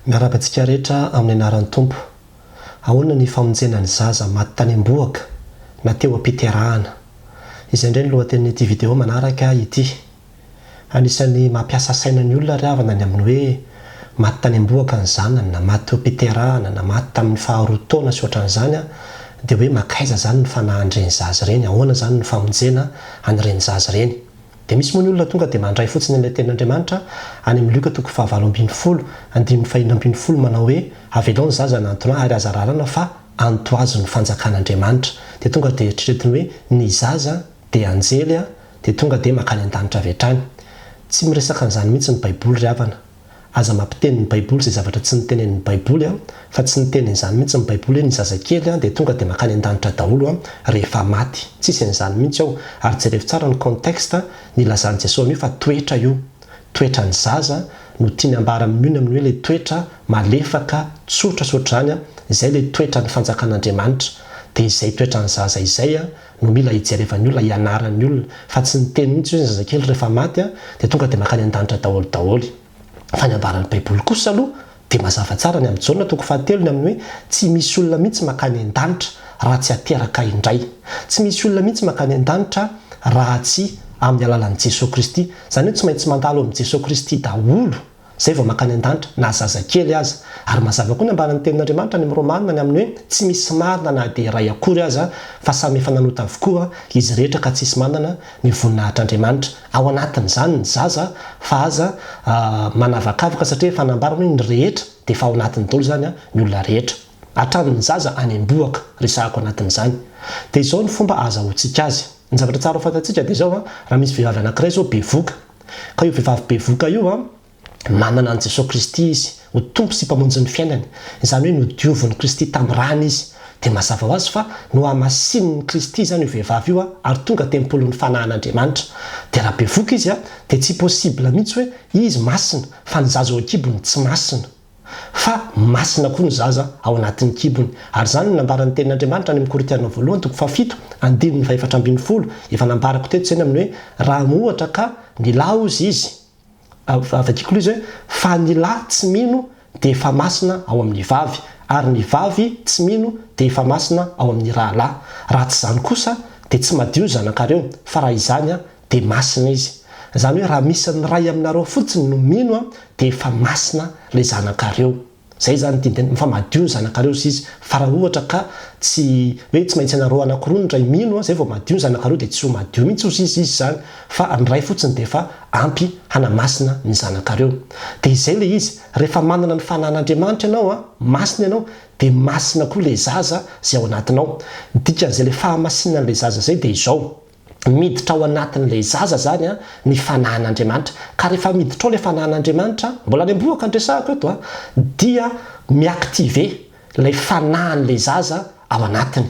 Miarahaba antsika rehetra amin'ny anaran'ny Tompo. Ahoana ny famonjena ny zaza maty tany am-bohoka na teo am-piterahana? Izay indray ny lohatenin'ity video manaraka ity. Anisan'ny mampiasa saina ny olona ry havana ny amin'ny hoe maty tany am-bohoka ny zanany na maty teo am-piterahana na maty tamin'ny faharoa taona sy ohatran'izany dia hoe mankaiza izany ny fanahin'ireny zaza ireny, ahoana izany ny famonjena an'ireny zaza ireny. Dia misy moa ny olona tonga dia mandray fotsiny an'ilay tenin'Andriamanitra any amin'ny Lioka toko fahavalo ambin'ny folo, andininy fahenina ambin'ny folo manao hoe avelao ny zaza hanantona ahy ary aza rarana fa antohazo ny fanjakan'Andriamanitra. Dia tonga dia eritreretiny hoe ny zaza dia anjely dia tonga dia mankany an-danitra avy hatrany. Tsy miresaka an'izany mihitsy ny Baiboly ry havana. Aza mampiteny ny Baiboly izay zavatra tsy notenenin'ny Baiboly an, fa tsy niteny an'izany mihitsy ny Baiboly hoe ny zazakely an dia tonga dia mankany an-danitra daholo an rehefa maty. Tsisy an'izany mihitsy ao. Ary jerevo tsara ny contexte nilazan'i Jesoa an'io fa toetra io. Toetran'ny zaza no tiany ambara amin'io ny amin'ny hoe ilay toetra malefaka, tsotra sy ohatr'izany an, izay ilay toetran'ny fanjakan'Andriamanitra. Dia izay toetran'ny zaza izay an no mila hijerevan'ny olona, hianaran'ny olona, fa tsy niteny mihitsy hoe ny zazakely rehefa maty dia tonga dia mankany an-danitra daholo daholo. Fa ny ambaran'ny Baiboly kosa aloha dia mazava tsara ny amin'i Jaona toko fahatelo ny amin'ny hoe tsy misy olona mihitsy mankany an-danitra raha tsy ateraka indray. Tsy misy olona mihitsy mankany an-danitra raha tsy amin'ny alalan'i Jesoa Kristy. Izany hoe tsy maintsy mandalo amin'i Jesoa Kristy daholo. Izay vao mankany an-danitra, na zazakely aza. Ary mazava koa ny ambaran'ny Tenin'Andriamanitra any amin'ny Romana ny amin'ny hoe tsy misy marina na dia iray akory aza, fa samy efa nanota avokoa izy rehetra ka tsisy manana ny voninahitr'Andriamanitra. Ao anatin'izany ny zaza fa aza manavakavaka satria efa nambarany hoe ny rehetra dia efa ao anatiny daholo izany ny olona rehetra. Hatramin'ny zaza any am-bohoka resahako anatin'izany. Dia izao ny fomba ahazahoantsika azy. Ny zavatra tsara ho fantatsika dia izao, raha misy vehivavy anankiray izao bevoka, Ka io vehivavy bevoka io an, manana an'i Jesoa Kristy izy ho Tompo sy Mpamonjy ny fiainany, izany hoe nodiovin'i Kristy tamin'ny rany izy, dia mazava ho azy fa nohamasinin'i Kristy izany io vehivavy io an, ary tonga tempolin'ny Fanahin'Andriamanitra. Dia raha bevoka izy an, dia tsy possible mihitsy hoe izy masina fa ny zaza ao an-kibony tsy masina. Fa masina koa ny zaza ao anatin'ny kibony. Ary izany no nambaran'ny Tenin'Andriamanitra any amin'ny Korintiana voalohany toko fahafito, andininy fahefatra ambin'ny folo, efa nambarako teto izay ny amin'ny hoe raha ohatra ka ny lahy hozy izy, vakiko aloha izy hoe, fa ny lahy tsy mino dia efa masina ao amin'ny vavy, ary ny vavy tsy mino dia efa masina ao amin'ny rahalahy. Raha tsy izany kosa dia tsy madio ny zanakareo, fa raha izany dia masina izy. Izany hoe raha misy ny ray aminareo fotsiny no mino an, dia efa masina ilay zanakareo. Izay izany ny tiany fa madio ny zanakareo izy izy. Fa raha ohatra ka tsy hoe tsy maintsy ianareo anakiroa no ray mino an, izay vao madio ny zanakareo dia tsy ho madio mihitsy ozy izy izy izany fa ny ray fotsiny dia efa ampy hanamasina ny zanakareo. Dia izay ilay izy, rehefa manana ny fanan'Andriamanitra ianao an, masina ianao dia masina koa ilay zaza izay ao anatinao. Ny dikan'izay ilay fahamasinan'ilay zaza izay dia izao. Miditra ao anatin'ilay zaza izany ny fanahin'Andriamanitra. Ka rehefa miditra ao ilay fanahin'Andriamanitra, mbola any am-bohoka no resahako eto an, dia mi-activer ilay fanahin'ilay zaza ao anatiny.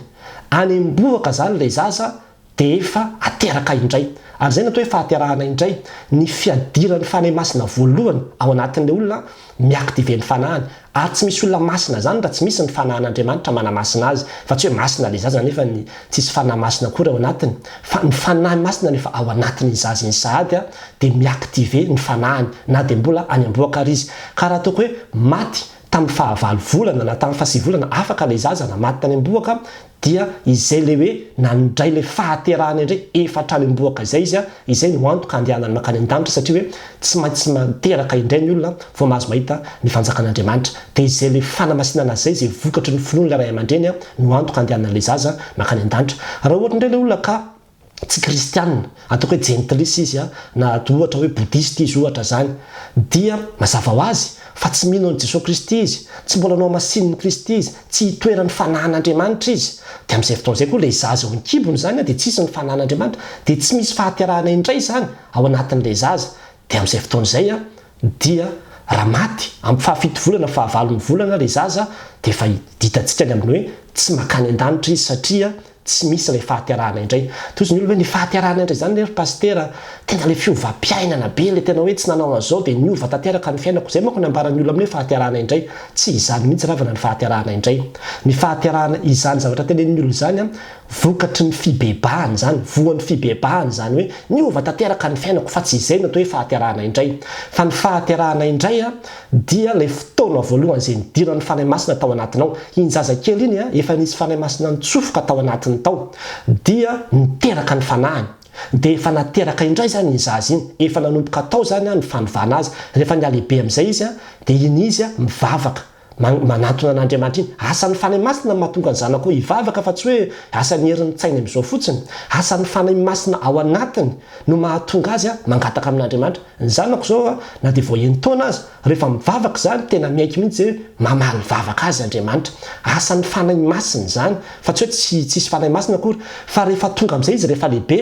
Any am-bohoka izany ilay zaza dia efa ateraka indray. Ary izay no atao hoe fahaterahana indray, ny fiadiran'ny Fanahy Masina voalohany ao anatin'ilay olona mi-activer ny fanahiny. Ary tsy misy olona masina zany raha tsy misy ny fanahin'Andriamanitra manamasina azy, fa tsy hoe masina le zaza nefa ny tsisy fanahy masina akory ao anatiny, fa ny fanahy masina rehefa ao anatin'iny zaza iny sahady dia mi-activer ny fanahiny na dia mbola any am-bohoka ary izy. Ka raha ataoko hoe maty tamin'ny fahavalo volana na tamin'ny fahasivy volana afaka ilay zaza na maty tany am-bohoka dia izay ilay hoe nandray ilay fahaterahana indray efa hatrany am-bohoka izay izy, izay no antoka handehanany mankany an-danitra satria hoe tsy maintsy teraka indray ny olona vao mahazo mahita ny fanjakan'Andriamanitra. Dia izay ilay fanamasinana azy izay, izay vokatry ny finoan'ilay ray aman-dreny no antoka handehanan'ilay zaza mankany an-danitra. Raha ohatra indray ilay olona ka tsy kristianina, ataoko hoe jentilisa izy na ohatra hoe bodista izy ohatra izany, dia mazava ho azy fa tsy mino an'i Jesoa Kristy izy, tsy mbola nohamasinin'i Kristy izy, tsy itoeran'ny fanahin'Andriamanitra izy, dia amin'izay fotoana izay koa ilay zaza eo an-kibony izany dia tsisy ny fanahin'Andriamanitra, dia tsy misy fahaterahana indray izany ao anatin'ilay zaza, dia amin'izay fotoana izay dia raha maty amin'ny fahafito volana fahavalon'ny volana ilay zaza dia efa hitantsika ny amin'ny hoe tsy mankany an-danitra izy satria. tsy misy ilay fahaterahana indray. Tohizo ny olona hoe ny fahaterahana indray izany ve ry pasitera tena ilay fiovam-piainana be ilay tena hoe tsy nanao an'izao dia niova tanteraka ny fiainako. Izay manko ny ambaran'ny olona amin'ny hoe fahaterahana indray. Tsy izany mihitsy ravana ny fahaterahana indray. Ny fahaterahana izany zavatra tenenin'ny olona izany an, vokatry ny fibebahana izany, voan'ny fibebahana izany hoe niova tanteraka ny fiainako fa tsy izay no atao hoe fahaterahana indray. Fa ny fahaterahana indray an, dia ilay fotoana voalohany izay nidiran'ny Fanahy Masina tao anatinao. Iny zazakely iny an, efa nisy Fanahy Masina nitsofoka tao anatiny tao, dia niteraka ny fanahiny. Dia efa nateraka indray izany iny zaza iny, efa nanomboka tao izany an ny fanovana azy. Rehefa nihalehibe amin'izay izy an, dia iny izy an mivavaka, manantona an'Andriamanitra iny. Asan'ny Fanahy Masina no mahatonga ny zanakao hivavaka fa tsy hoe asan'ny herin'ny tsainy amin'izao fotsiny. Asan'ny Fanahy Masina ao anatiny no mahatonga azy an mangataka amin'Andriamanitra. Ny zanako izao an, na dia vao enin-taona aza, rehefa mivavaka izany, tena miaiky mihitsy hoe mamaly vavaka azy Andriamanitra. Asan'ny Fanahy Masina izany, fa tsy hoe tsy tsisy Fanahy Masina akory, fa rehefa tonga amin'izay izy rehefa lehibe,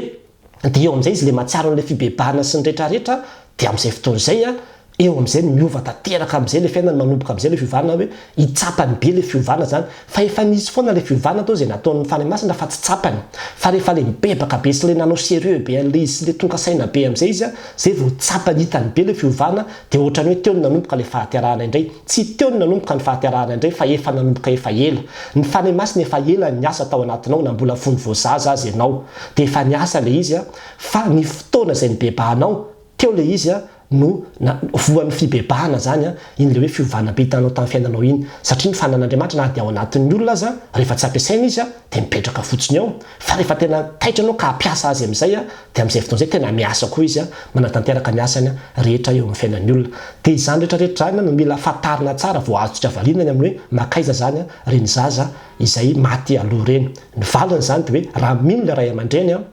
dia eo amin'izay izy ilay mahatsiaro an'ilay fibebahana sy ny retraretra, dia amin'izay fotoana izay an, eo amin'izay no miova tanteraka amin'izay ilay fiainany, manomboka amin'izay ilay fiovana hoe hitsapany be ilay fiovana izany, fa efa nisy foana ilay fiovana tao izay nataon'ny Fanahy Masina fa tsy tsapany, fa rehefa ilay mibebaka be sy ilay nanao sérieux be an'ilay izy sy ilay tonga saina be amin'izay izy an, izay vao tsapany hitany be ilay fiovana dia ohatran'ny hoe teo no nanomboka ilay fahaterahana indray, tsy teo no nanomboka ny fahaterahana indray fa efa nanomboka efa ela, ny Fanahy Masina efa ela niasa tao anatinao na mbola fony vao zaza aza ianao dia efa niasa ilay izy an, fa ny fotoana izay nibebahanao teo ilay izy an, no na voan'ny fibebahana zany an, iny le hoe fiovana be hitanao tamin'ny fiainanao iny, satria ny fanan'Andriamanitra na dia ao anatin'ny olona aza rehefa tsy ampiasaina izy an dia mipetraka fotsiny ao, fa rehefa tena taitra ianao ka hampiasa azy amin'izay an dia amin'izay fotoana izay tena miasa koa izy an, manatanteraka ny asany rehetra eo amin'ny fiainan'ny olona. Dia izany rehetra rehetra izany no mila fantarina tsara vao azontsika valiana ny amin'ny hoe mankaiza izany an ireny zaza izay maty aloha ireny. Ny valiny izany dia hoe raha mino ilay ray aman-dreny an,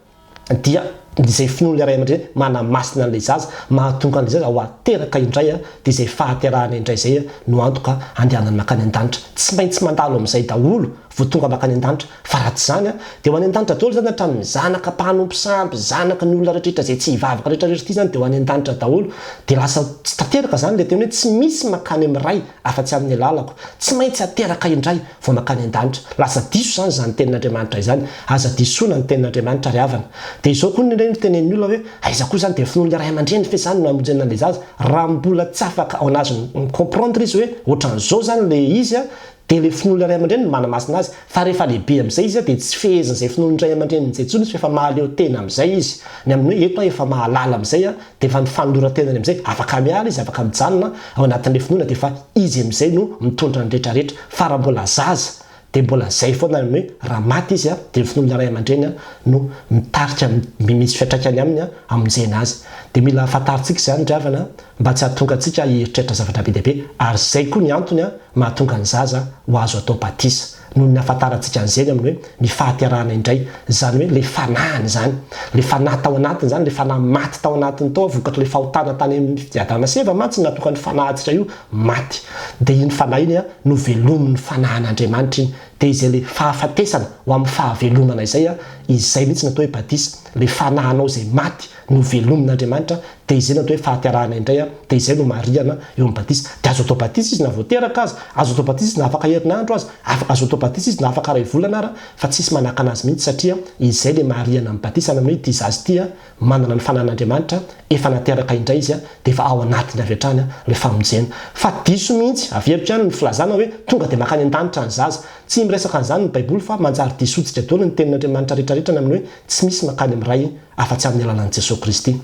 dia izay finoan'ilay ray aman-dreny manamasina an'ilay zaza, mahatonga an'ilay zaza ho ateraka indray, dia izay fahaterahana indray izay no antoka andehanany mankany an-danitra. Tsy maintsy mandalo amin'izay daholo vao tonga mankany an-danitra, fa raha tsy izany dia ho any an-danitra daholo izany hatramin'ny zanaka mpanompo sampy, zanaky ny olona rehetra izay tsy hivavaka rehetra rehetra ity izany dia ho any an-danitra daholo, dia lasa tsy tanteraka izany ilay teny hoe tsy misy mankany amin'ny Ray afa-tsy amin'ny alalako, tsy maintsy ateraka indray. vao mankany an-danitra. Lasa diso izany izany tenin'Andriamanitra izany. Aza disoina ny tenin'Andriamanitra ry havana. Dia izao koa indray no tenenin'ny olona hoe, aiza koa izany dia finoan'ilay ray aman-dreny ve izany no hamonjena an'ilay zaza? Raha mbola tsy afaka ao anazy mi-comprendre izy hoe ohatran'izao izany ilay izy dia ilay finoan'ilay ray aman-dreny no manamasina azy. Fa rehefa lehibe amin'izay izy dia tsy fehezin'izay finoan'ny ray aman-dreniny izay intsony izy fa efa mahaleo tena amin'izay izy. Ny amin'ny hoe eto aho efa mahalala amin'izay dia efa ny fanoloran-tenany amin'izay, afaka miala izy, afaka mijanona ao anatin'ilay finoana dia efa izy amin'izay no mitondra ny retraretra. Fa raha mbola zaza dia mbola zay foana ny hoe raha maty izy dia ny finoan'ilay ray aman-dreny no mitarika misy fiantraikany aminy hamonjena azy. Dia mila fantarintsika izany ry havana mba tsy hahatonga antsika hieritreritra zavatra be dia be ary izay koa ny antony mahatonga ny zaza ho azo atao batisa. Noho ny nahafantarantsika an'izay ny amin'ny hoe ny fahaterahana indray, izany hoe ilay fanahiny izany, ilay fanahy tao anatiny izany, ilay fanahy maty tao anatiny tao vokatr'ilay fahotana tany amin'ny Adama sy Eva mantsy no nahatonga ny fanahintsika io maty. Dia iny fanahy iny novelomin'ny fanahin'Andriamanitra iny. Dia izay ilay fahafatesana ho amin'ny fahavelomana izay, izay mihitsy no atao hoe batisa, ilay fanahinao izay maty novelomin'Andriamanitra, dia izay no atao hoe fahaterahana indray, dia izay no marihana eo amin'ny batisa. Dia azo atao batisa izy na vao teraka aza, azo atao batisa izy na afaka herinandro aza, azo atao batisa izy na afaka iray volana ara, fa tsisy manakana azy mihitsy satria izay ilay marihana amin'ny batisa, any amin'ny hoe ity zaza ity manana ny fanan'Andriamanitra, efa nateraka indray izy, dia efa ao anatiny avy hatrany ilay famonjena. Fa diso mihitsy, averiko ihany ny filazana hoe tonga dia mankany an-danitra ny zaza. Tsy miresaka an'izany ny Baiboly fa manjary disotsika daholo ny tenin'Andriamanitra rehetrarehetra ny amin'ny hoe tsy misy mankany amin'ny Ray afa-tsy amin'ny alalan'i Jesoa Kristy.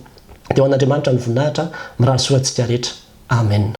Dia ho an'Andriamanitra ny voninahitra, mirary soa antsika rehetra. Amen.